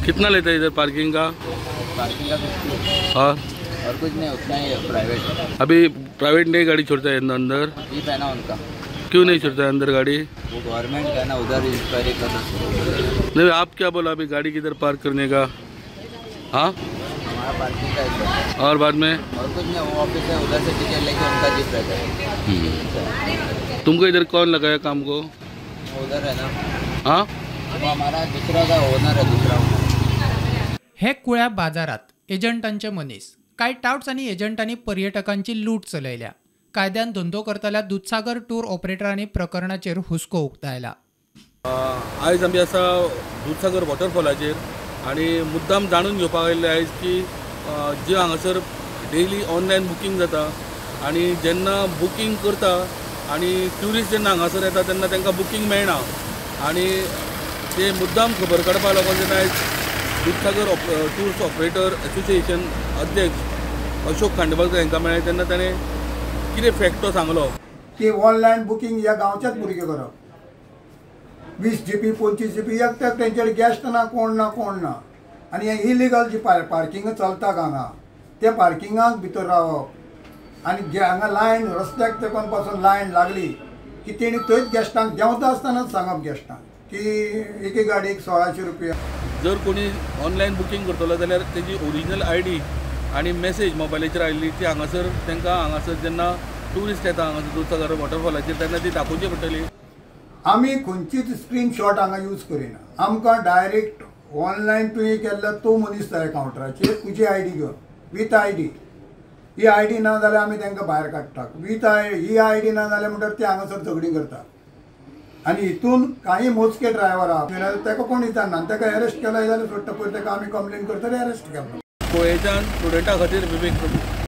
कितना लेता है इधर पार्किंग का? पार्किंग का 50। हाँ, और कुछ नहीं, उतना ही है, प्राइवेट। अभी प्राइवेट नहीं गाड़ी छोड़ता है अंदर? जीप है ना उनका। क्यों नहीं छोड़ता है अंदर गाड़ी? वो गवर्नमेंट का है ना, उधर इंक्वायरी कर। नहीं, आप क्या बोला अभी गाड़ी किधर पार्क करने का? हाँ, हमारा पार्किंग का है। और बाद में और कुछ नहीं, वो ऑफिस है, उधर से टिकट लेके उनका जीप रहता है। तुमको इधर कौन लगाया काम को? उधर है ना। हाँ, वो हमारा दूसरा का ओनर है, दूसरा ओनर। हे कुळ्या बाजारात एजंटांचे मनीस कांय टावट्स आनी एजंटांनी पर्यटकांची लूट चलयल्या. कायद्यान धंदो करतल्या दुधसागर टूर ऑपरेटरांनी प्रकरणाचेर हुस्को उक्तायला. आयज आमी आसा दुधसागर वॉटरफॉलाचेर आनी मुद्दाम जाणून घेवपाक आयिल्ले आयज की जे हांगासर डेली ऑनलायन बुकींग जाता आनी जेन्ना बुकींग करता आनी ट्युरिस्ट जेन्ना हांगासर येता तेन्ना तांकां बुकींग मेळना आनी ते मुद्दाम खबर काडपाक लागून जेन्ना आयज दुधसागर टूर्स ऑपरेटर एसोसिएशन अध्यक्ष अशोक खांडेपालकर हांकां मेळ्ळे तेन्ना ताणें कितें फॅक्ट तो सांगलो की ऑनलायन बुकींग ह्या गांवच्याच भुरगे करप. 20 जीपी 25 जीपी एकट्याक तेंचेर गॅस्ट ना, कोण ना, कोण ना. आनी हें इलिगल जी पार्किंग चलता हांगा, त्या पार्किंगाक भितर रावप आनी हांगा लायन रस्त्याक तेंकून पासून लायन लागली की तेणी थंयच गॅस्टांक देंवता आसतनाच सांगप गॅस्टांक की एके गाडयेक 1600 रुपया. जर कोणी ऑनलायन बुकींग करतलो जाल्यार तेजी ओरिजिनल आयडी आनी मॅसेज मोबायलाचेर आयिल्ली ती हांगासर तांकां हांगासर जेन्ना ट्युरिस्ट येता हांगासर दुधसागर वॉटरफॉलाचेर तेन्ना ती दाखोवची पडटली. आमी खंयचीच स्क्रीनशॉट हांगा यूज करिना. आमकां डायरेक्ट ऑनलायन तुवें केल्लो तो मनीस जाय कावंटराचेर तुजी आयडी घेवन विथ आयडी. ही आयडी ना जाल्यार आमी तांकां भायर काडटा. विथ he ID ना जाल्यार म्हणटात ते हांगासर झगडीं करता. आनी हितून कांय मोजके ड्रायव्हर आहा ताका कोण विचारना आनी ताका एरेस्ट केलो जाल्यार सोडटा, पयर ताका आमी कंप्लेन करतले एरेस्ट केलो. गोंयच्यान स्टुडंटा खातीर विवेक प्रभू.